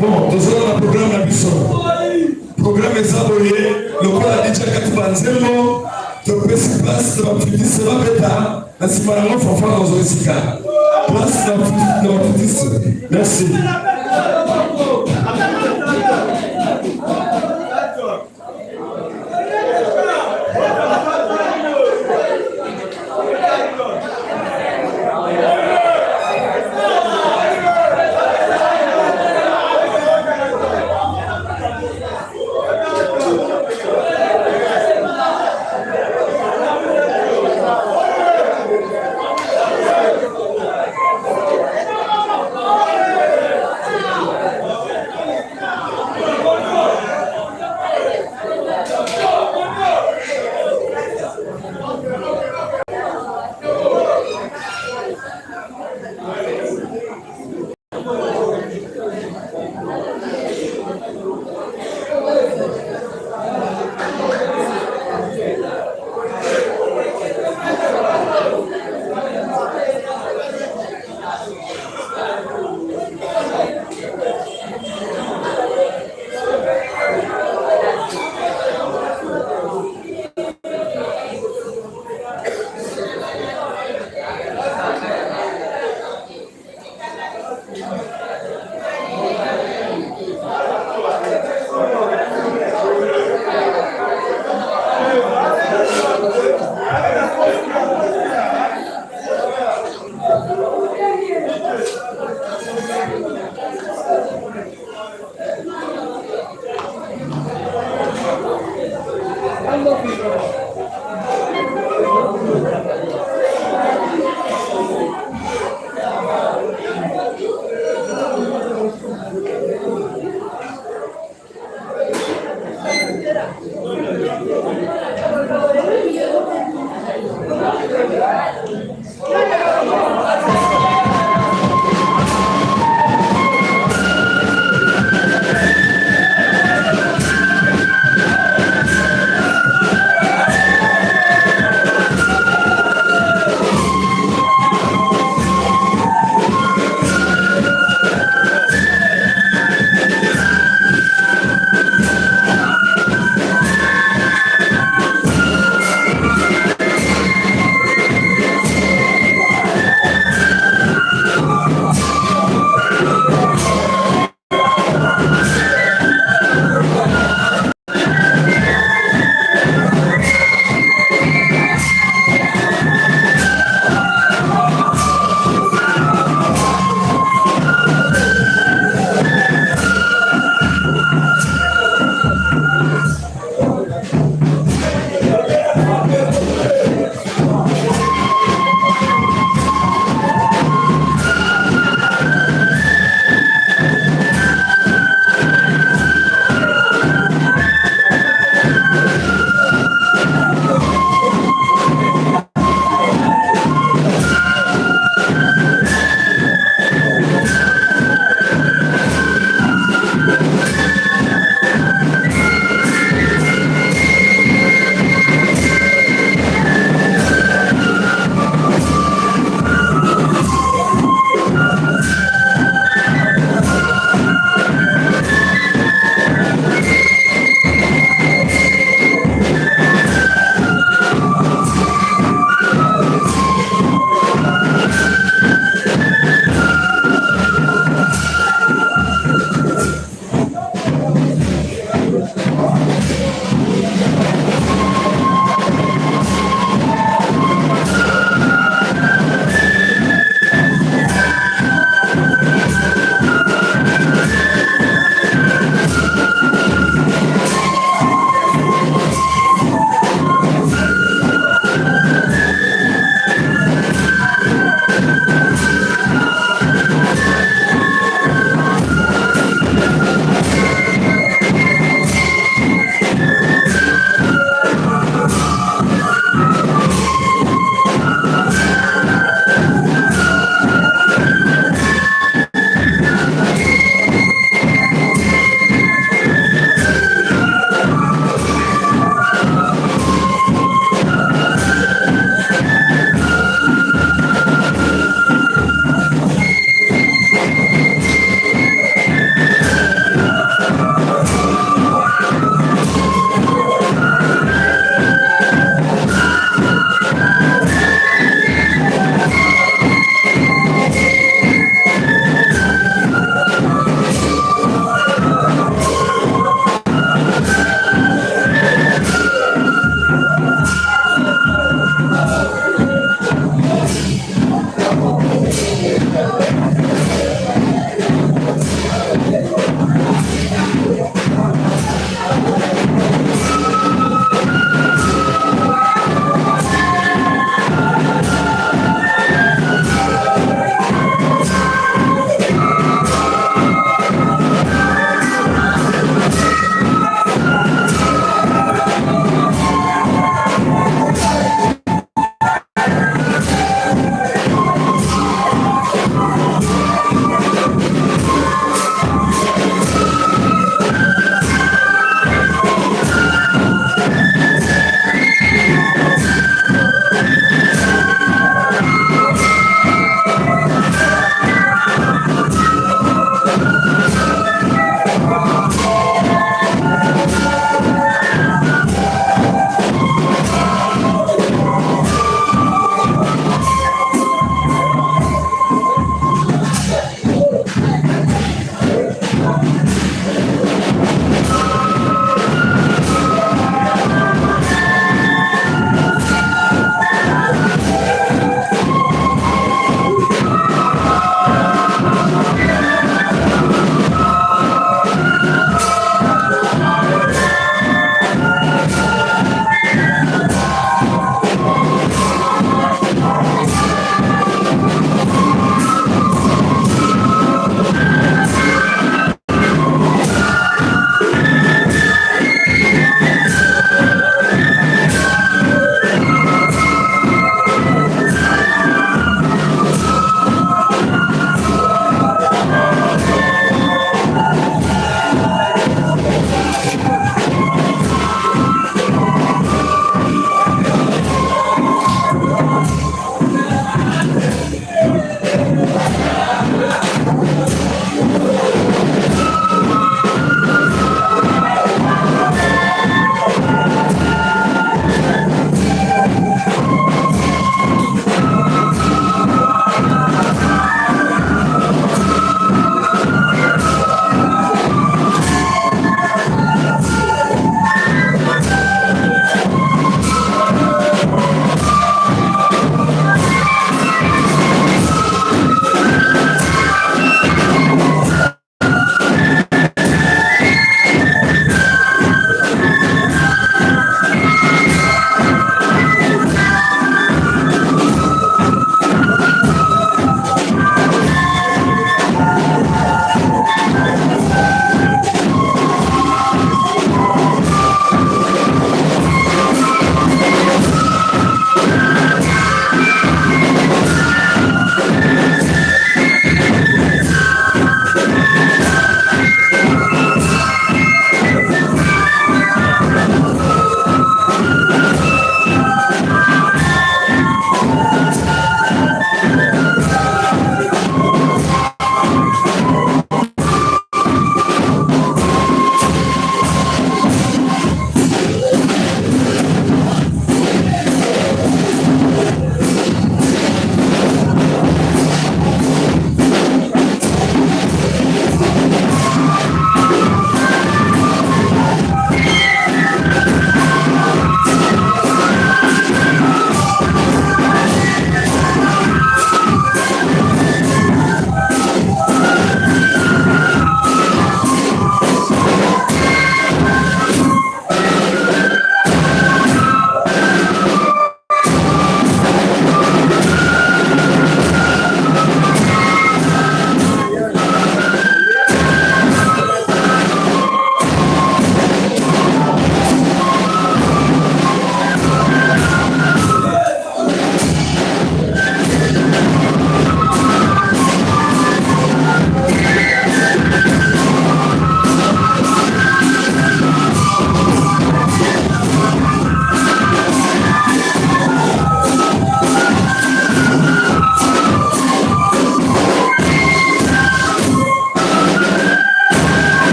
Bon, tozala na programme na biso. Programme eza boye, lokola DJ akati banzembo, topesi place na bafutiste babeta, na nsima yango fanfare kozwa esika. Place na bafutiste. Merci.